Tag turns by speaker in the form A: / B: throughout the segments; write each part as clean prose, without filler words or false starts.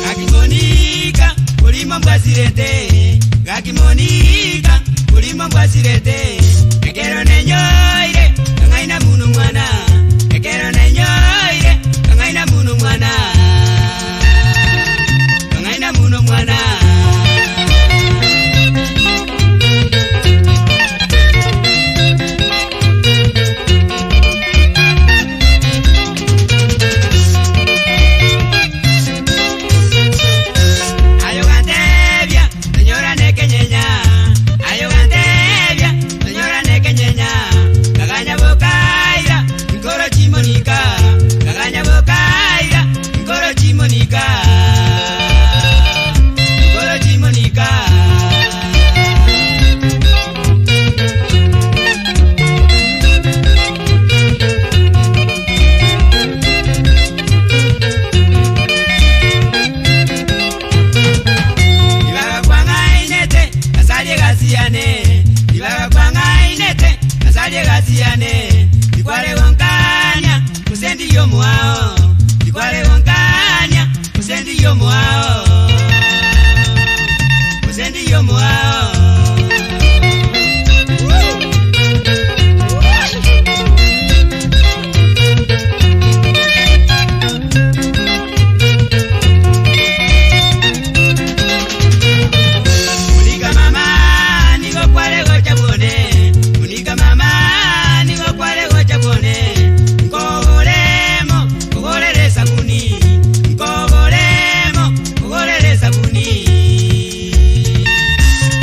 A: Gaki Monica, orimo mbwasirete. Gaki Monica, orimo mbwasirete. Ekero nenyoire, kang'aina muno mwana. Ekero nenyoire, kang'aina muno mwana. Kang'aina muno mwana. Ayo gantebia, señora nekenyenya. Ayo gantebia, señora nekenyenya. Kaganya bokaira, nkoro chimonika. Kaganya bokaira, nkoro chimonika. Nkoro chimonika. Ibaga kwang'ainete, asarie gasiane. Ibaga kwang'ainete, asarie gasiane. Ikware gonkanya, musendi yomuao. Ikware gonkanya, musendi yomuao. Musendi yomuao. Munika mama, nigo kware gocha bwone. Munika mama, nigo kware gocha bwone. Nkoboremo, kogorere sabuni. Nkoboremo, kogorere sabuni.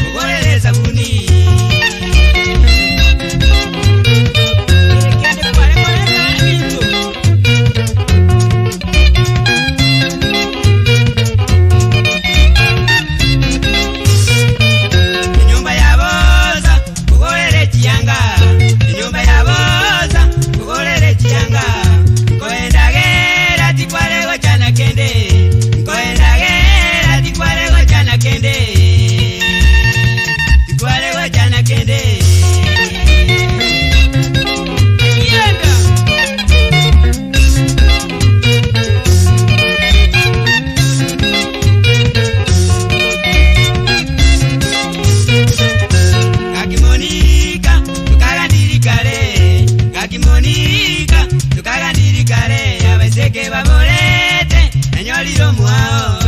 A: Kogorere sabuni. Kende kware korera ebinto. Enyumba ya bosa kugorere chiyanga. Enyumba ya bosa kugorere chiyanga. Nkoendagera tikware gochana kende. Nkoendagera tikware gochana kende. Tikware gochana kende. Yenda. Gaki Monica, tukagandirikare. Gaki Monica, tukagandirikare. Abaiseke baborete, nanyorire omwao.